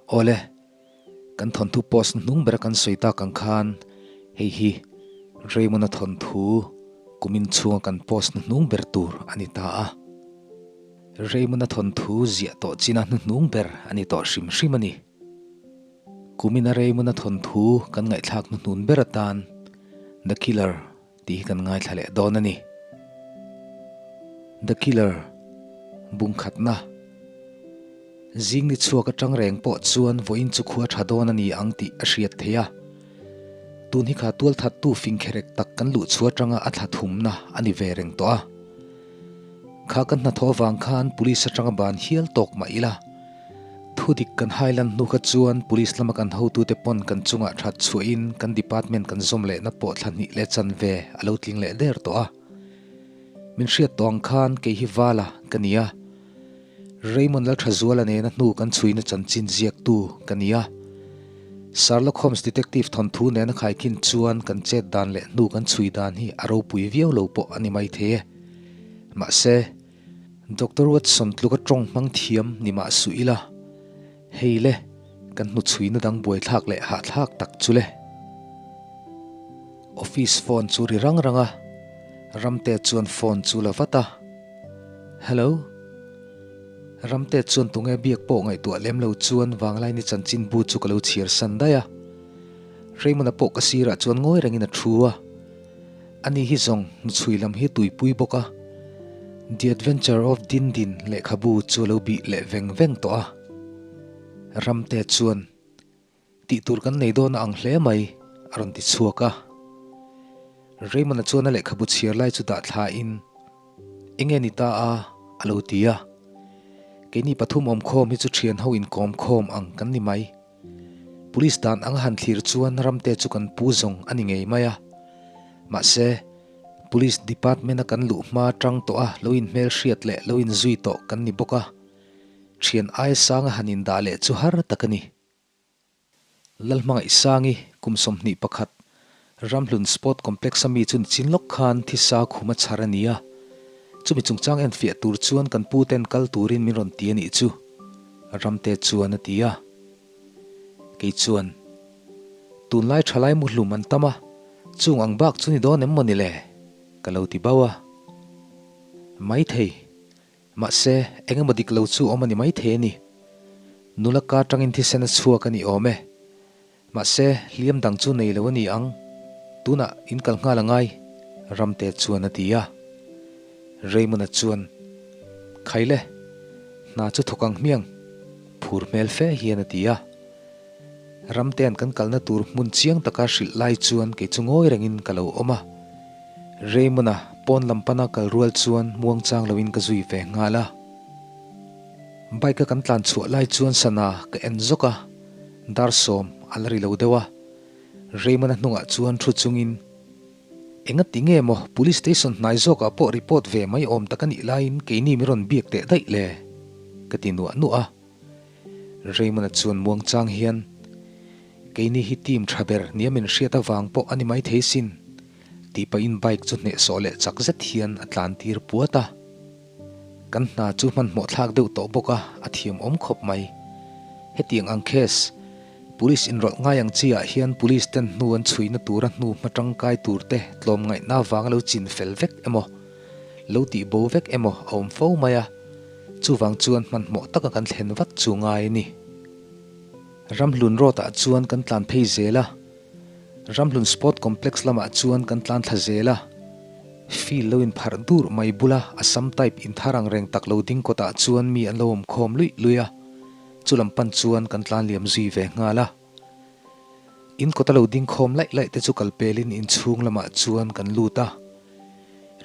Awle, kan thawnthu post hnung bera kan sawi tak ang khan hei hi Raymond-a thawnthu kumin chhunga kan post hnuhnung ber tur a ni ta a. Raymond-a thawnthu ziah tawh china hnuhnung ber a ni tawh hrim hrim a ni. Kumina Raymond-a thawnthu kan ngaihthlak hnuhnun ber atan The Killer tih hi kan ngaithla leh dawn a ni. The Killer, Bungkhatna Zing ni chhuak atang reng pawh chuan vawiin chu khua tha dawn a ni ang tih a hriat theih a. Tun hi kha tualthattu fingkherek tak kan luh chhuah atanga a thla thumna a ni ve reng tawh a. Kha kan hnathawh avang khan police atanga ban hial tawk mah ila. Thu dik kan hailan hnu kha chuan police lama kan hotute pawn kan chungah that chhuahin kan department kan zawm lehna pawh thla hnih leh chanve a lo tling leh der tawh a. Min hriat tawh ang khan kei hi Vala ka ni a. Raymond Lalthazuala nena hnu kan chhuina chanchin ziaktu ka ni a. Sherlock Holmes detective thawnthu nena khaikhin chuan kan chet dan leh hnu kan chhui dan hi a ropui viau lo pawh a ni maithei e. Mahse. Doctor Watson tluka tawng hmang thiam ni mah suh ila, hei le, kan hnuchhuina dang buaithlak leh hahthlak tak chu le. Office phone chu ri rang rang a, Ramte chuan phone chu la vat a. Hello? Ramte chuan tunge biak pawh ngaihtuah lem lo chuan Vanglaini chanchinbu chu ka lo chhiar san daih a. Raymond-a pawh ka sirah chuan ngawi rengin a thu a. Ani hi zawng hnuchhui lam hi tuipui bawk a, The Adventure of Din Din lehkhabu chu a lo bih leh veng veng tawh a. Ramte chuan, Tih tur kan nei dawn a ang hle mai, a rawn ti chhuak a. Raymond-a chuan a lehkhabu chhiar lai chu dah thlain, Enge ni ta a? a lo ti a. Keini pathum awmkhawm hi chu thian ho inkawm khawm ang kan ni mai. Police dan anga han thlir chuan ramte chu kan pu zawng a ni ngei mai a. Mahse, Police Department a kan luh hma tang tawh a lo inhmel hriat leh lo inzui tawh kan ni bawk a. Thian aia sanga han indah leh chu har tak a ni. Lalhmangaih Sangi, kum 21, Ramhlun Sport Complex a mi chu nichin lawk khan thisa khum a chhar a ni a. Chumi chungchang enfiah tur chuan kan pu ten kal turin min rawn ti a nih chu, Ramte chuan a ti a. Kei chuan, Tunlai thalai muhlum an tam a, chung ang bak chu ni dawn em maw ni le? ka lo ti bauh a. Maithei, Mahse, eng emaw dik lo chu awm a ni maithei a ni. Nula ka atangin thisen a chhuak a ni awm e. Mahse, hliam dang chu nei lo a ni ang. Tunah in kal nghal a ngai, Ramte chuan a ti a. Raymond-a chuan, Khaile, hna chu thawk ang hmiang, phur hmel fe hian a ti a. Ramtea'n kan kalna tur hmun chiang taka hrilh lai chuan kei chu ngawi rengin ka lo awm a. Raymond-a pawn lam pana kal rual chuan muangchang loin ka zui ve nghal a. Bike-a kan tlan chhuah lai chuan sana ka en zawk a, dar sawm a la ri lo deuh a. Raymond-a hnungah chuan thu chungin, Enga ti nge maw Police Station hnai zawkah pawh report ve mai awm tak a nih laiin keini min rawn biak teh daih le? ka ti nuah nuah a. Raymond-a chuan muangchang hian, Keini hi team tha ber nia min hriat avang pawh a ni maithei sin, tih pahin bike chu hnehsawh leh chak zet hian a tlan tir puat a. Kan hna chu hmanhmawh thlak deuh tawh bawk a, a thiam awm khawp mai. Hetiang ang case, Police inrawlh ngai ang chi ah hian Police ten hnu an chhuihna tura hnu hma tangkai tur te tlawmngaihna avanga lo chin fel vek emaw, lo tih bo vek emaw a awm fo mai a. Chuvang chuan hmanhmawh taka kan thlen vat chu ngai a ni. Ramhlun Road ah chuan kan tlan phei zel a, Ramhlun Sport Complex lamah chuan kan tlan thla zel a. Field lo inpharh dur mai bula Assam type inthar ang reng tak lo ding kawtah chuan mi an lo awm khawm luih luih a, chu lam pan chuan kan tlan liam zui ve nghal a. In kawta lo ding khawm laih laih te chu kal pelin inchhung lamah chuan kan lut a.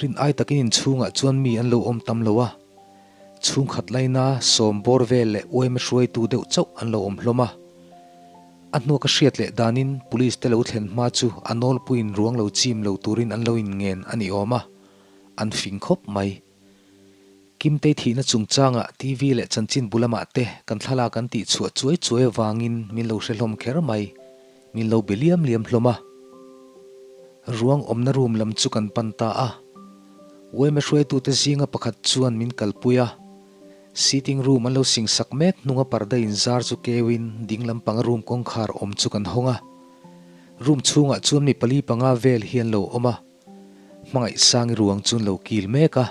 Rin ai takin inchhungah chuan mi an lo awm tam lo a. Chhungkhat laina sawm bawr vel leh uaima hruaitu deuh chauh an lo awm hlawm a. A hnua ka hriat leh danin police te lo thlen hma chu a nawlpuiin ruang lo chim lo turin an lo inngen a ni awm a, an fing khawp mai. Kimtei thihna chungchangah TV leh chanchinbu lamah te kan thlalak an tih chhuah chuai chuai avangin min lo hre hlawm kher mai, min lo be liam liam hlawm a. Ruang awmna room lam chu kan pan ta a. Uaima hruaitute zinga pakhat chuan min kalpui a. Sitting room an lo sing sak mek hnunga parda inzar chu keuin ding lampanga room kawngkhar awm chu kan hawng a. Room chhungah chuan mi pali panga vel hi an lo awm a, Hmangaihsangi ruang chu an lo kil mek a.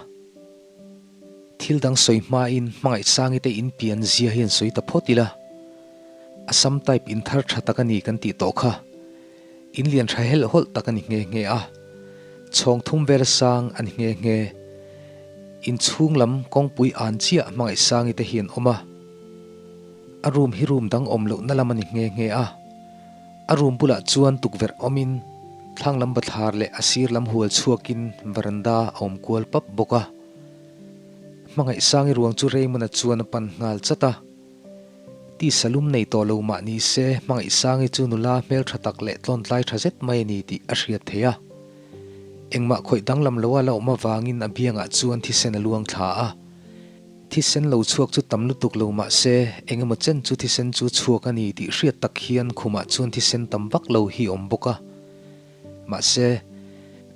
Thil dang sawi hmain Hmangaihsangi te in pian zia hi an sawi ta phawt ila. Assam type in thar tha tak a ni kan tih tawh kha. In lian tha helh hawlh tak a ni nghe nghe a, chhawng thum vel sang a ni nghe nghe. In chhung lam kawngpui an chiah Hmangaihsangi te hi an awm a, a room hi room dang awm lohna lam a ni nghe nghe a. A room bulah chuan tukverh awmin thlang lam bathlar leh a sir lam hual chhuakin veranda a awm kual pap bawk a. Hmangaihsangi ruang chu Raymond-a chuan a pan nghal chat a. Tisa lum nei tawh lo mah ni se, Hmangaihsangi chu nula hmel tha tak leh tlawntlai tha zet mai a ni tih a hriat theih a. Engmah khawih danglam loa la awm avangin a biangah chuan thisen a luang thla a. Thisen lo chhuak chu tam lutuk lo mah se, eng emaw chen chu thisen chu chhuak a ni tih hriat tak hian khumah chuan thisen tam vak lo hi awm bawk a. Mahse,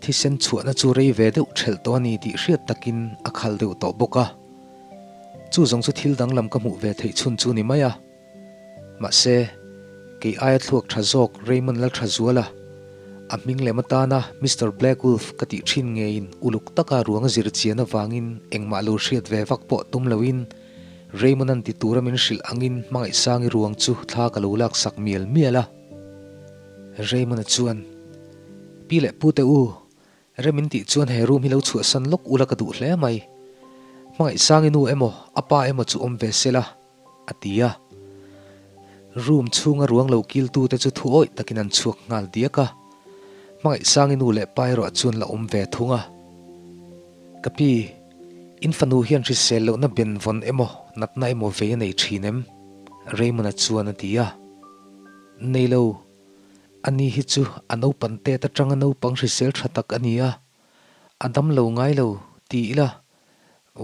thisen chhuahna chu rei ve deuh ṭhelh tawh a ni tih hriat takin a khal deuh tawh bawk a. Chu zawng chu thil danglam ka hmuh ve theih chhun chu ni mai a. Mahse, kei aia thluak tha zawk Raymond Lalthazuala, a hming lem atana Mister Black Wolf ka tih thin ngeiin uluk taka ruang zir chian avangin engmah lo hriat ve vak pawh tum loin Raymond-a'n ti tura min hrilh angin Hmangaihsangi ruang chu thla ka lo laksak mial mial a. Raymond-a chuan, Pi leh Pute u, Rem in tih chuan he room hi lo chhuahsan lawk ula ka duh hle mai. Hmangaihsangi nu emaw a pa emaw chu awm ve sela, a ti a. Room chhunga ruang lo kil tu te chu thu awih takin an chhuak nghal diak a. Hmangaihsangi nu leh pa erawh chuan la awm ve thung a. Ka pi, in fanu hian hrisel lohna benvawn emaw natna emaw vei a nei thin em? Raymond-a chuan a ti a. Nei lo. Ani hi chu a naupan tet atanga naupang hrisel tha tak a ni a, a dam lo ngai lo ti ila,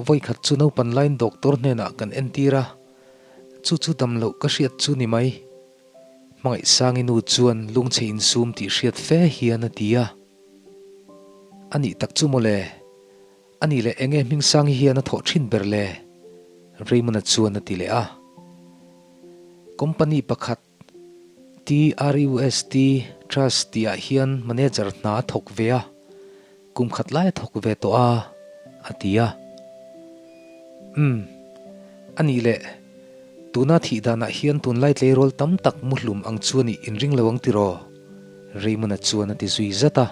vawikhat chu naupan laiin doctor hnenah kan entir a, chu chu dam loh ka hriat chu ni mai. Hmangaihsangi nu chuan lungchhe insum tih hriat fe hian a ti a. A nih tak chu mawle, a nih leh enge Hmingsangi hian a thawh thin ber le? Raymond-a chuan a ti leh a. Company pakhat TRUST, Trust, tihah hian manager hna a thawk ve a, kum khat lai a thawk ve tawh a, a ti a. Umm, a nih leh, tuna thih danah hian tunlai tleirawl tam tak muhlum ang chu a nih inring lo ang tiraw? Raymond-a chuan a ti zui zat a.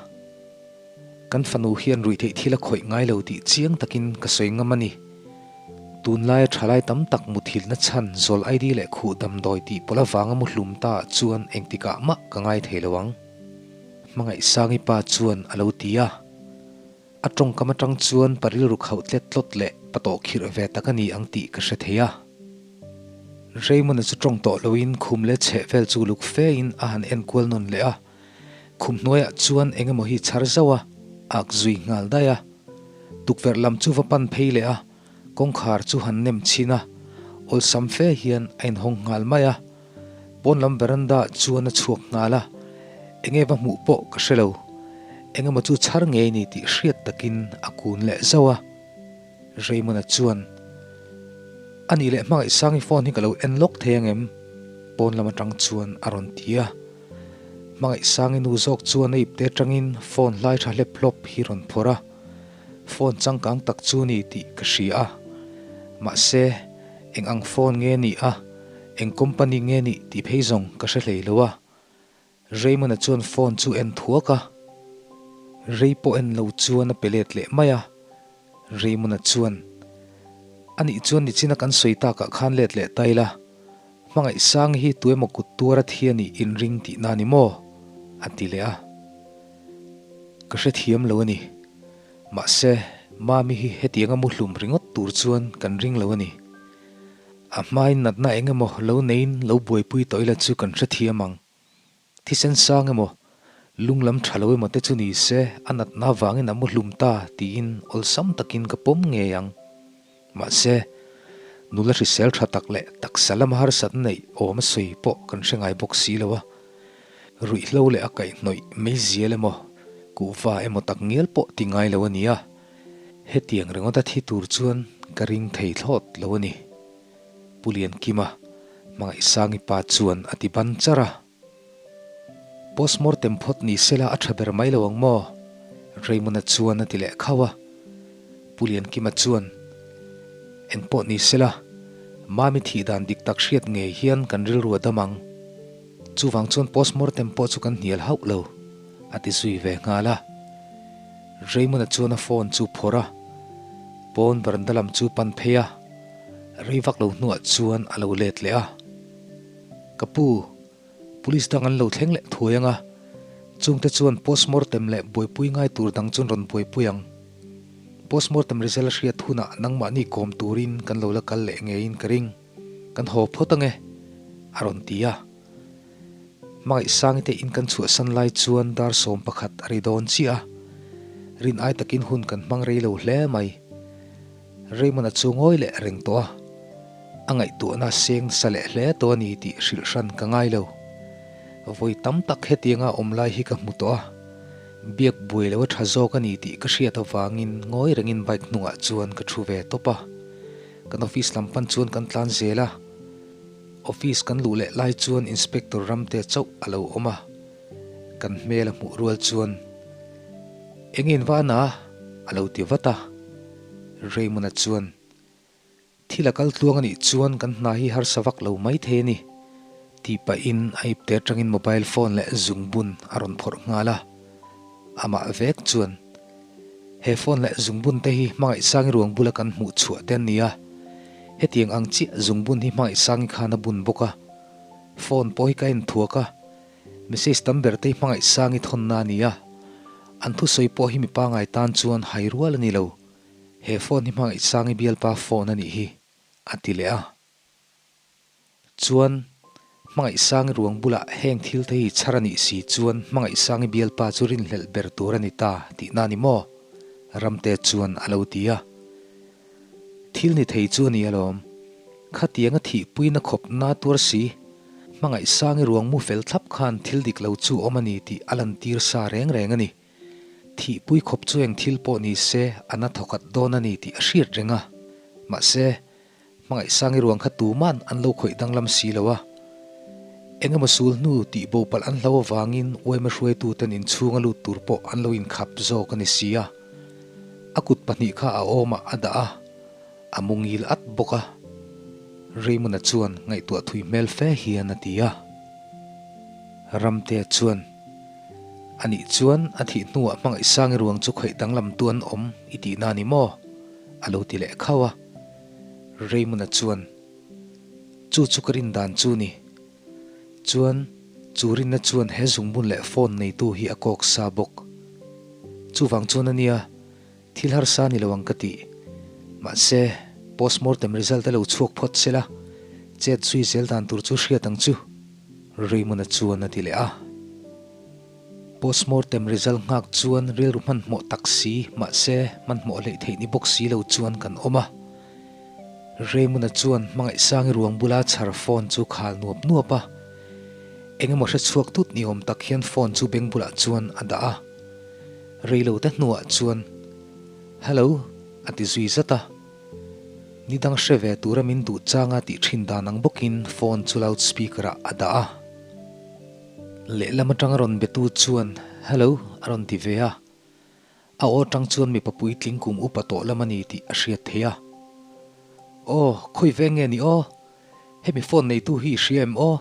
Kan fanu hian ruihtheih thil a khawih ngai lo tih chiang takin ka sawi ngam a ni. Tunlaia thalai tam tak muthilhna chhan zawl ID leh khuh damdawi tih pawlh avanga muhlum ta ah chuan engtikah mah ka ngai thei lo ang. Hmangaihsangi pa chuan a lo ti a. A tawngkam atang chuan pa rilru khauh tlet tlawt leh pa tawh khirh ve tak a ni ang tih ka hre thei a. Raymond-a chu tawng tawh loin khum leh chheh vel chu uluk fein a han enkual nawn leh a. Khum hnuaiah chuan eng emaw hi chhar zauh a, ak zui nghal daih a. Tukverh lam chu va pan phei leh a, kawngkhar chu han nem chhin a, awlsam fe hian a inhawng nghal mai a. Pawn lam veranda chuan a chhuak nghal a, enge va hmuh pawh ka hre lo. Eng emaw chu chhar ngei ni tih hriat takin a kun leh zauh a. Raymond-a chuan, A nih leh Hmangaihsangi phone hi ka lo en lawk thei angem? Pawn lam atang chuan a rawn ti a. Hmangaihsangi nu zawk chuan a ipte atangin phone hlai tha hlep hlawp hi rawn phawrh a, phone changkang tak chu ni tih ka hria a. Mahse, eng ang phone nge nih a, eng company nge nih tih phei zawng ka hre hlei lo a. Raymond-a chuan phone chu en thuak a, rei pawh en lo chuan a pe let leh mai a. Raymond-a chuan, A nih chuan nichina kan sawi takah khan let leh ta ila, Hmangaihsangi hi tu emaw kut tuar a thi a nih inring tihna a ni maw? a ti leh a. Ka hrethiam lo a ni. Mahse, Mami hi hetianga muhlum ringawt tur chuan kan ring lo a ni. A hmain natna eng emaw lo neiin lo buaipui tawh ila chu kan hrethiam ang. Thisen sang emaw, lung lam tha lo emaw te chu ni se a natna avangin a muhlum ta tiin awlsam takin ka pawm ngei ang. Mahse, nula hrisel tha tak leh taksa lama harsatna neih awm a sawi pawh kan hre ngai bawk si lo a. Ruihhlo leh a kaihhnawih meizial emaw, kuhva emaw tak ngial pawh ti ngai lo a ni a. Hetiang ringawta thi tur chuan ka ring thei thlawt lo a ni. Pu Liankima, Hmangaihsangi pa chuan a ti ban charh a. Postmortem phawt ni sela a tha ber mai lo ang maw? Raymond-a chuan a ti leh khauh a. Pu Liankima chuan, Engpawh ni sela, Mami thih dan dik tak hriat ngei hian kan rilru a dam ang. Chuvang chuan postmortem pawh chu kan hnial hauh lo, a ti zui ve nghal a. Raymond-a chuan a phone chu phawrh a, pawn veranda lam chu pan phei a, rei vak lo hnuah chuan a lo let leh a. Ka pu, police dang an lo thleng leh thuai ang a, chungte chuan postmortem leh buaipui ngai tur dang chuan rawn buaipui ang. Postmortem result a hriat hunah nangmahni kawm turin kan lo la kal leh ngeiin ka ring. Kan haw phawt ang e, a rawn ti a. Hmangaihsangi te in kan chhuahsan lai chuan dar 11 a ri dawn chiah a, rin ai takin hun kan hmang rei lo hle mai. Raymond-a chu ngawi leh reng tawh a, a ngaihtuahna seng nasa leh hle tawh a ni tih hrilh hran ka ngai lo. Vawi tam tak hetianga awm lai hi ka hmu tawh a, biak buai lo a tha zawk a ni tih ka hriat avangin ngawi rengin bike hnungah chuan ka thu ve tawp a, kan office lam pan chuan kan tlan zel a. Office kan luh leh lai chuan Inspector Ramte chauh a lo awm a, kan hmel a hmuh rual chuan, Engin va na? a lo ti vat a. Raymond-a chuan, Thil a kal tluang a nih chuan kan hna hi harsa vak lo mai thei a ni, tih pahin a ipte atangin mobile phone leh zungbun a rawn phawrh nghal a. Amah vek chuan, He phone leh zungbun te hi Hmangaihsangi ruang bula kan hmuh chhuah te an ni a, hetiang ang chiah zungbun hi Hmangaihsangi khan a bun bawk a. Phone pawh hi ka en thuak a, message tam ber te hi Hmangaihsangi thawnna a ni a, an thusawi pawh hi mi pangai tan chuan hai rual a ni lo. He phone hi Hmangaihsangi bialpa phone a nih hi, a ti leh a. Chuan, Hmangaihsangi ruang bulah heng thil te hi chhar a nih si chuan Hmangaihsangi bialpa chu rinhlelh ber tur a ni ta tihna a ni maw? Ramte chuan a lo ti a. Thil ni thei chu a ni alawm. Khatianga thihpuina khawp na tuar si, Hmangaihsangi ruang mu fel thlap khan thil dik lo chu awm a ni tih a lantir sa reng reng a ni. Thihpui khawp chu eng thil pawh ni se a na thawkhat dawn a ni tih a hriat reng a. Mahse, Hmangaihsangi ruang kha tuman an lo khawih danglam si lo a. Eng emaw sul hnu tih bo palh an hlo avangin uaima hruaituten inchhunga lut tur pawh an lo inkhap zawk a ni si a. A kut pahnih kha a awmah a dah a, a mu ngil at bawk a. Raymond-a chuan ngaihtuah thui hmel fe hian a ti a. Ramtea chuan, Anih chuan a thih hnuah Hmangaihsangi ruang chu khawih danglamtu an awm i tihna a ni maw? a lo ti leh khauh a. Raymond-a chuan, Chu chu ka rin dan chu ni. Chuan, chu rinna chuan he zungbun leh phone neitu hi a kawk sa bawk. Chuvang chuan a nia, thil harsa ni lo ang ka ti. Mahse, postmortem result a lo chhuak phawt sela, chet zui zel dan tur chu hriat ang chu, Raymond-a chuan a ti leh a. Postmortem result nghak chuan rilru hmanhmawh tak si, mahse hmanhmawh hleih theih ni bawk si lo chuan kan awm a. Raymond-a chuan Hmangaihsangi ruang bula chhar phone chu khal nuap nuap a. Eng emaw hre chhuak tut ni awm tak hian phone chu beng bulah chuan a dah a. Reilo te hnuah chuan, Hello, a ti zui zat a. Ni dang hre ve tura min duh changa tih thin dan ang bawkin phone chu loudspeaker-ah a dah a. Lehlam atang a rawn betu chuan Hello a rawn ti ve a, a aw atang chuan mipa puitling kum upa tawh lam a ni tih a hriat theih a. Aw, khawi veng nge ni aw? Hemi phone neitu hi i hria em aw?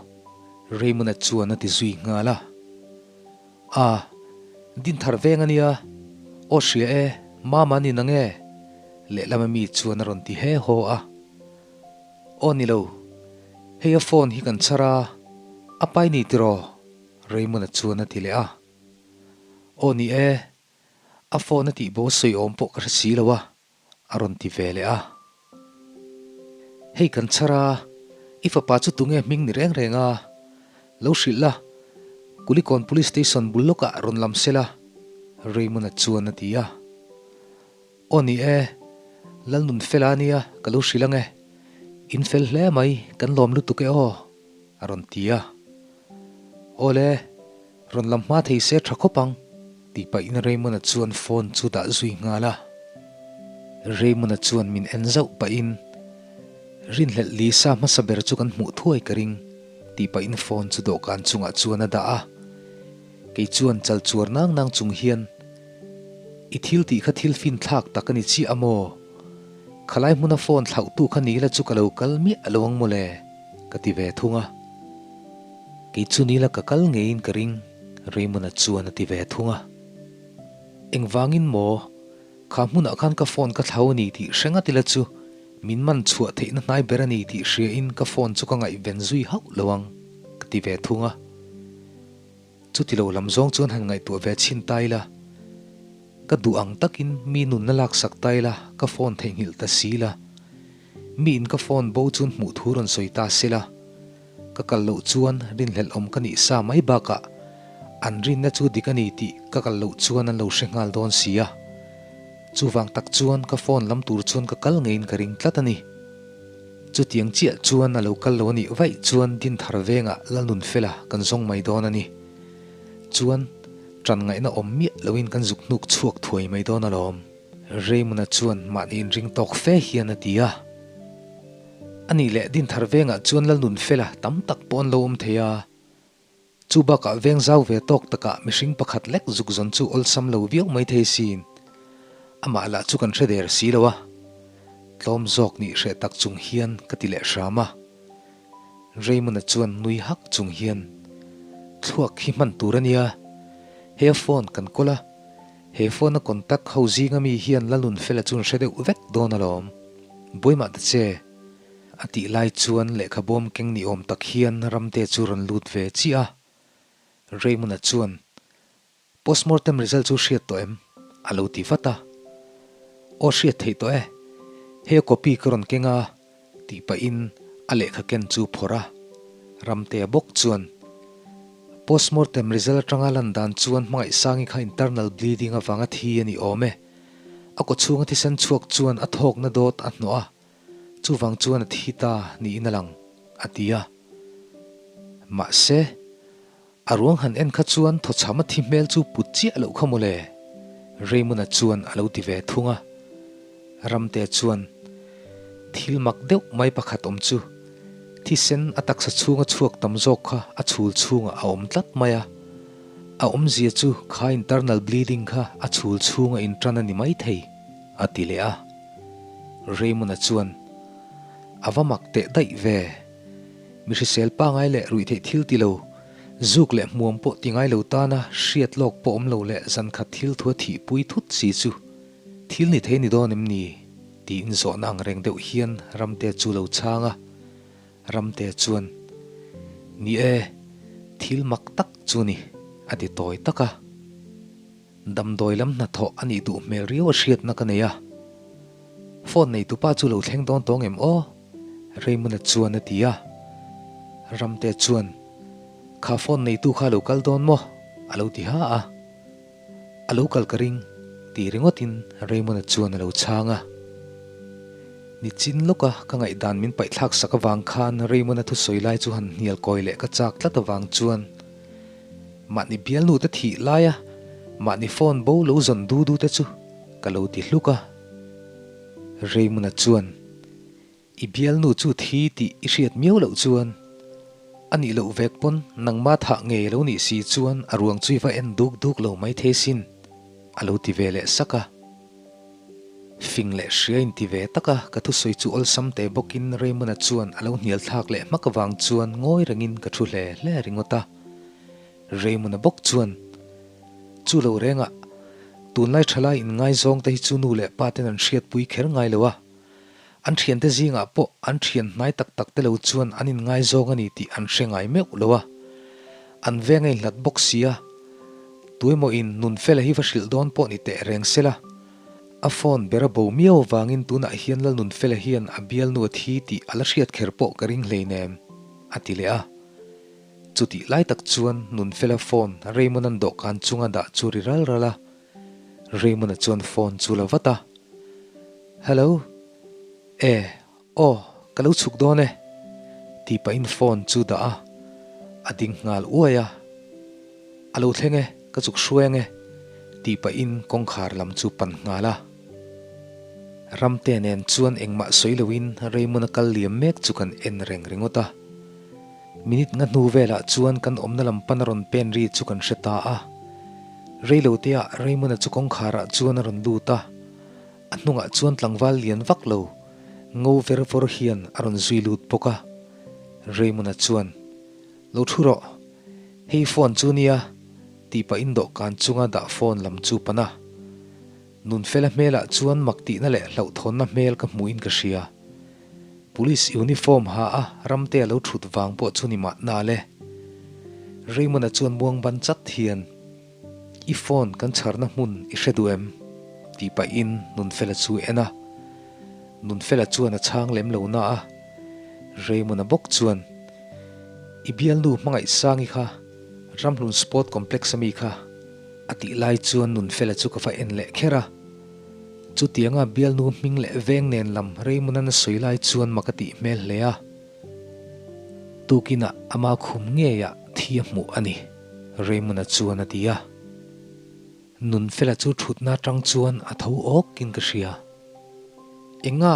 Raymond-a chuan a ti zui nghal a. A, Dinthar veng a nia, aw hria e, Mama a ni nang e? Lehlam ami chuan a rawn ti he haw a. Aw ni lo, hei a phone hi kan chhar a, a pai ni tiraw? Raymond-a chuan a ti leh a. Aw ni e, a phone a tih bo sawi awm pawh ka hre si lo a, a rawn ti ve leh a. Hei kan chhar a, i fapa chu tunge hming ni reng reng a? Lo hrilh la, Kulikawn Police Station bul lawkah rawn lam se la, Raymond-a chuan a ti a. Aw ni e, Lalnun fela a nia, ka lo hrilh ang e. In fel hle mai, kan lawm lutuk e aw, a rawn ti a. Aw le, rawn lam hma thei se tha khawp ang, tih pahin Raymond-a chuan phone chu dah zui nghal a. Raymond-a chuan min en zauh pahin, Rinhlelh Lisa hmasa ber chu kan hmuh thuai ka ring, tih pahin phone chu dawhkan chungah chuan a dah a. Kei chuan chal chuar nang nang chung hian, I thil tih kha thil fin thlak tak a ni chiah a maw? Khalai hmuna phone thlauhtu kha ni la chu ka lo kal miah lo ang mawle, ka ti ve thung a. Kei chu ni la ka kal ngeiin ka ring, Raymond-a chuan a ti ve thung a. Engvangin maw? Kha hmunah khan ka phone ka thlau a ni tih hre ngat ila chu min man chhuah theihna hnai ber a ni tih hriain ka phone chu ka ngaihven zui hauh lo ang, ka ti ve thung a. Chuti lo lam zawng chuan han ngaihtuah ve chhin ta ila, ka duh ang takin mi nunna laksak ta ila ka phone theihnghilh ta si la, miin ka phone bo chuan hmuh thu rawn sawi ta se la, Ka kal loh chuan rinhlelh awm ka nih sa mai bakah an rinna chu dik a ni tih ka kal loh chuan an lo hre nghal dawn si a. Chuvang tak chuan ka phone lam tur chuan ka kal ngeiin ka ring tlat a ni. Chutiang chiah chuan a lo kal lo a nih vaih chuan Dinthar vengah Lalnunfela kan zawng mai dawn a ni. Chuan ṭan ngaihna awm miah loin kan zuk hnuk chhuak thuai mai dawn alawm. Raymond-a chuan mahni inring tawk fe hian a ti a. A nih leh Dinthar vengah chuan Lalnunfela tam tak pawh an lo awm thei a. Chu bakah veng zau ve tawk takah mihring pakhat lek zuk zawn chu awlsam lo viau mai thei sin. Amah lah chu kan hre der si lo a. Tlawm zawk nih hreh tak chung hian ka ti leh hram a. Raymond-a chuan nui hak chung hian, Thluak hi hman tur a nia. He a phone kan kawl a. He phone a contact ho zinga mi hian Lalnunfela chu an hre deuh vek dawn alawm. Buaimah ta che. A tih lai chuan lehkhabawm keng ni awm tak hian Ramte chu rawn lut ve chiah a. Raymond-a chuan, Postmortem result chu hriat tawh em? a lo ti vat a. Aw hriat theih tawh e. He copy ka rawn keng a, tih pahin a lehkha ken chu phawrh a. Ramtea bawk chuan, Postmortem result atanga lan dan chuan Hmangaihsangi kha internal bleeding avanga thi a ni awm e. A kawchhunga thisen chhuak chuan a thawkna dawt a hnawh a, chuvang chuan a thi ta niin a lang, a ti a. Mahse, A ruang han en kha chuan thawchham a thi hmel chu put chiah loh kha mawle, Raymond-a chuan a lo ti ve thung a. Ramte chuan thil mak deuh mai pakhat awm chu thisen a taksa chhunga chhuak tam zawk kha a chhul chhungah a awm tlat mai a. A awmzia chu kha internal bleeding kha a chhul chhunga intan a ni maithei, a ti leh a. Raymond-a chuan a va mak teh daih ve. Mi hrisel pangai leh ruihtheih thil ti lo, zuk leh hmuam pawh ti ngai lo tana hriat lawk pawh awm lo leh zankhat thil thu a thihpui thut si chu thil ni thei ni dawn em ni? tiin zawhna ang reng deuh hian Ramte chu lo chhang a. Ramte chuan, Ni e, thil mak tak chu ni, a ti tawi tak a. Damdawi lam hnathawh a nih duh hmel riau a hriatna ka nei a. Phone neitupa chu lo thleng dawn tawng em aw? Raymond-a chuan a ti a. Ramte chuan, Kha phone neitu kha a lo kal dawn maw? a lo ti ha a. A lo kal ka ring, ti ringawtin Raymond-a chuan a lo chhang a. Nichin lawka ka ngaihdan min paihthlak sak avang khan Raymond-a thusawi lai chu han hnial kawi leh ka chak tlat avang chuan, Mahni bialnu te thih laia mahni phone bo lo zawn du du te chu ka lo ti hluk a. Raymond-a chuan, I bialnu chu thi tih i hriat miau loh chuan, a nih loh vek pawn nangma thah ngei lo nih si chuan a ruang chu i va en duk duk lo mai thei sin, a lo ti ve leh sak a. Fing leh hria in ti ve tak a, ka thusawi chu awlsam teh bawkin Raymond-a chuan a lo hnial thlak leh hmak avang chuan ngawi rengin ka thu hle hle ringawt a. Raymond-a bawk chuan, Chu lo rengah, tunlai thalai inngaizawng te hi chu nu leh pa ten an hriatpui kher ngai lo a, an thiante zingah pawh an thian hnai tak tak te lo chuan an inngaizawng a ni tih an hre ngai meuh lo a, an veng a inhlat bawk si a, tuemaw-in Nunfela hi va hrilh dawn pawh ni teh reng se la. A phone ber a bo miau avangin tunah hian Lalnunfela hian a bialnu a thi tih a la hriat kher pawh ka ring hleinem, a ti leh a. Chutih lai tak chuan Nunfela phone Raymond-a'n dawhkan chunga dah chu ri ral ral a. Raymond-a chuan phone chu la vat a. Hello. E, aw, ka lo chhuk dawn e, tih pahin phone chu dah a, a ding nghal uai a. A lo thleng e, ka chuk hruai ang e, tih pahin kawngkhar lam chu pan nghal a. Ramte nen chuan engmah sawi loin Raymond-a kal liam mek chu kan en reng ringawt a. Minute nga hnu velah chuan kan awmna lam pan a rawn pen ri chu kan hre ta a. Reiloteah Raymond-a chu kawngkharah chuan a rawn lut a, a hnungah chuan tlangval lian vak lo, ngo ver vawr hian a rawn zui lut bawk a. Raymond-a chuan, Lo thu rawh, hei phone chu nia, tih pahin dawhkan chunga dah phone lam chu pan a. Nunfela hmelah chuan mak tihna leh hlauhthawnna hmel ka hmuhin ka hria. Police uniform ha a Ramtea lo thut vang pawh chu ni mahna le. Raymond-a chuan muang ban chat hian, I phone kan chharna hmun i hre duh em? tih pahin Nunfela chu en a. Nunfela chuan a chhang lem lo na a. Raymond-a bawk chuan, I bialnu Hmangaihsangi kha Ramhlun Sport Complex ami kha a tih lai chuan Nunfela chu ka va en leh kher a. Chutianga bialnu hming leh veng nen lam Raymond-an a sawi lai chuan mak a tih hmel hle a. Tukinah ama khum ngeiah thi a hmuh a ni, Raymond-a chuan a ti a. Nunfela chu thutna atang chuan a tho awkin ka hria. Enga?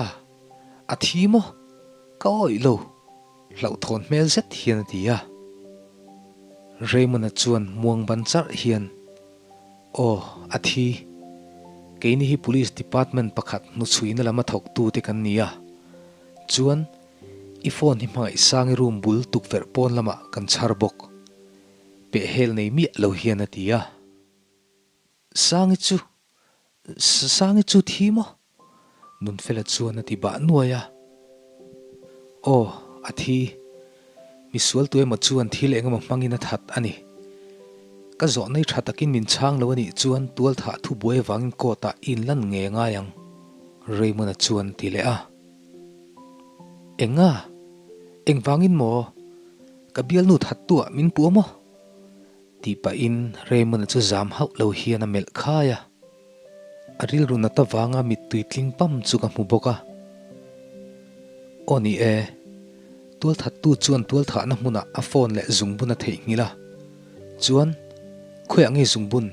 A thi maw? Ka awih lo. Hlauhthawn hmel zet hian a ti a. Raymond-a chuan muang ban charh hian, Aw, a thi. Keini hi Police Department pakhat hnuchhuina lama thawktute kan ni a. Chuan, i phone hi Hmangaihsangi room bul tukverh pawn lamah kan chhar bawk. Pehhel nei miah lo hian a ti a. Sangi chu, Sangi chu thi maw? Nunfela chuan a ti bah nuai a. Aw, a thi. Misual tu emaw chuan thil eng emaw hmangin a that a ni. Ka zawhnei tha takin min chhang lo a nih chuan tualthah thu buai avangin court ah i inlan nge ngai ang, Raymond-a chuan a ti leh a. Enga? Engvangin maw? Ka bialnu thattu ah min puh a maw? Tih pahin Raymond-a chu zam hauh lo hian a melh khai a. A rilru nat avanga mittui tling pam chu ka hmu bawk a. Aw ni e, tualthattu chuan tualthahna hmunah a phone leh zungbun a theihnghilh a. Chuan, khawiah nge zungbun?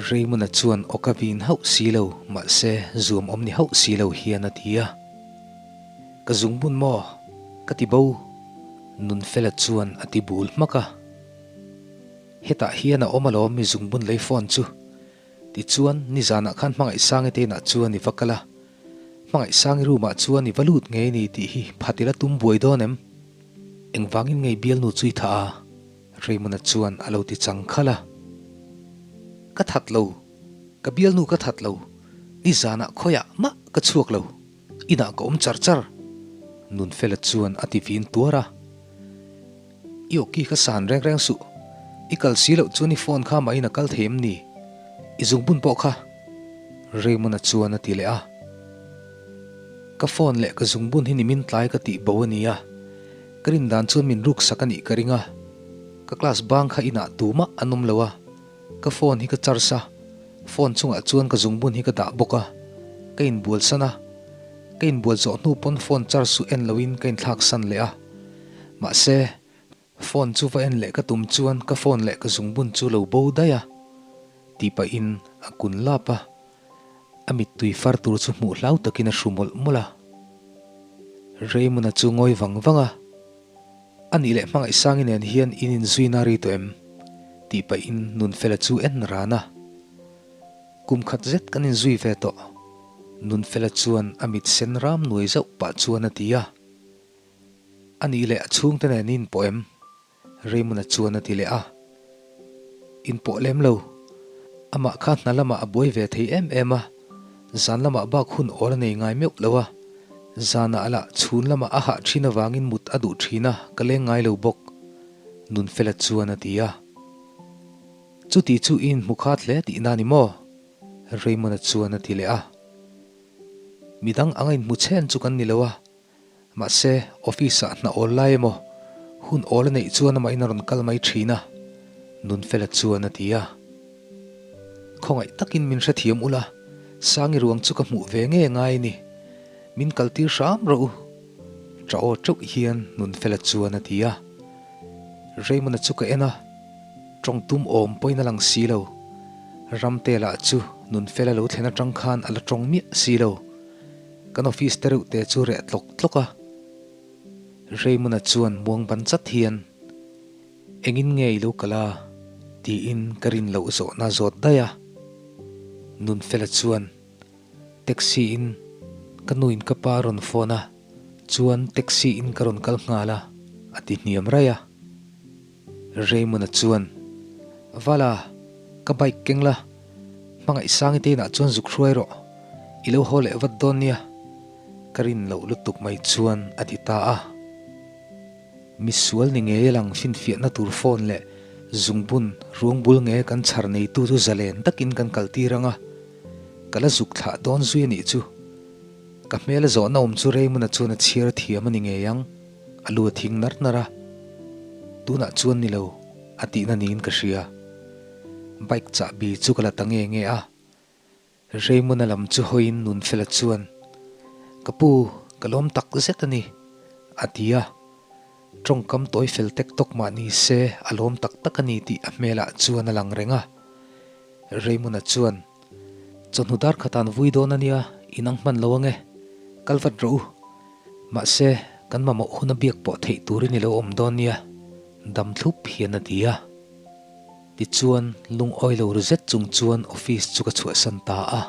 Raymond-a chuan aw ka vin hauh si lo, mahse zuam awm ni hauh si lo hian a ti a. Ka zungbun maw? Ka ti bo. Nunfela chuan a ti bul hmak a. Hetah hian a awm alawm mi zungbun lei phone chu. Tichuan, nizanah khan Hmangaihsangi te inah chuan i va kal a. Hmangaihsangi room ah chuan i va lut ngei ni tih hi phat ila tum buai dawn em? Engvangin ngei bialnu chu i thah a? Raymond-a chuan a lo ti chang khalh a. Ka that lo. Ka bialnu ka that lo. Nizanah khawiah mah ka chhuak lo. Inah ka awm char char. Nunfela chuan a ti vin tuar a. I awki kha san reng reng suh. I kal si loh chuan i phone kha mahin a kal thei em ni? I zungbun pawh kha. Raymond-a chuan a ti leh a. Ka phone leh ka zungbun hi nimin tlai ka tih bo a ni a. Ka rin dan chuan min ruksak a nih ka ring a. Ka class bang kha inah tumah an awm lo a. Ka phone hi ka charge a, phone chungah chuan ka zungbun hi ka dah bawk a, ka inbual san a, ka inbual zawh hnu pawn phone charge chu en loin ka inthlak san leh a, mahse phone chu va en leh ka tum chuan ka phone leh ka zungbun chu lo bo daih a, tih pahin a kun lap a, a mittui far tur chu hmuh hlau takin a hru mawlh mawlh a. Raymond-a chu ngawi vang vang a. A nih leh Hmangaihsangi nen hian in inzuina ri tawh em? tih pahin Nunfela chu en ran a. Kum khat zet kan inzui ve tawh. Nunfela chuan a mit sen ram nuai zauh pah chuan a ti a. A nih leh a chhungte nen in inpawh em? Raymond-a chuan a ti leh a. Inpawh lem lo. Amah kha hna lamah a buai ve thei em em a, zan lamah bak hun awl a nei ngai meuh lo a. Zanah lah chhun lamah a hah thin avangin mut a duh thin a, ka leng ngai lo bawk. Nunfela chuan a ti a. Chuti chu i inhmu khat hle tihna ni maw? Raymond-a chuan a ti leh a. Midang anga inhmu chhen chu kan ni lo a, Mahse, office-ah hna awl lai emaw, hun awl a neih chuan amahin a rawn kal mai thin a, Nunfela chuan a ti a. Khawngaih takin min hrethiam ula, Sangi ruang chu ka hmuh ve nge ngai ni. Min kaltir hram rawh u. Ṭa aw ṭeuh hian Nunfela chuan a ti a. Raymond-a chu ka en a, ṭawng tum awm pawhin a lang si lo. Ramte lah chu Nunfela lo thlen aṭang khan a la ṭawng miah si lo. Kan office te reuh te chu reh tlawk tlawk a. Raymond-a chuan muang ban chat hian, Engin nge i lo kal a? tiin ka rin loh zawhna zawt daih a. Nunfela chuan, Taxi in ka nuin ka pa a rawn phone a, chuan taxi in ka rawn kal nghal a, a ti hniam raih a. Raymond-a chuan, Vala, ka bike keng la, hmangaih sangi te inah chuan zuk hruai rawh, i lo haw leh vat dawn nia, ka rin loh lutuk mai chuan a ti ta a. Misual ni ngei a lang finfiahna tur phone leh zungbun ruang bul nge kan chhar neitu chu zalen takin kan kaltir ang a, ka la zuk thlah dawn zui a nih chu. Ka hmel a zawhna awm chu Raymond-a chuan a chhiar thiam a ni ngei ang. A lu a thing nar nar a, Tunah chuan ni lo, a tihna niin ka hria. Bike chahbi chu ka la ta nge nge a. Raymond-a lam chu hawiin Nunfela chuan, Ka pu, ka lawm tak zet a ni, a ti a. Tawngkam tawi fel tek tawk mah ni se a lawm tak tak a ni tih a hmelah chuan a lang reng a. Raymond-a chuan, Chawhnu dar khatan vui dawn a nia, inang hman lo ange. Kal vat rawh u. Mahse, kan mamawh hun a biak pawh theih turin i lo awm dawn nia, dam thlup hian a ti a. Tichuan, lungawi lo ru zet chung chuan office chu ka chhuahsan ta a.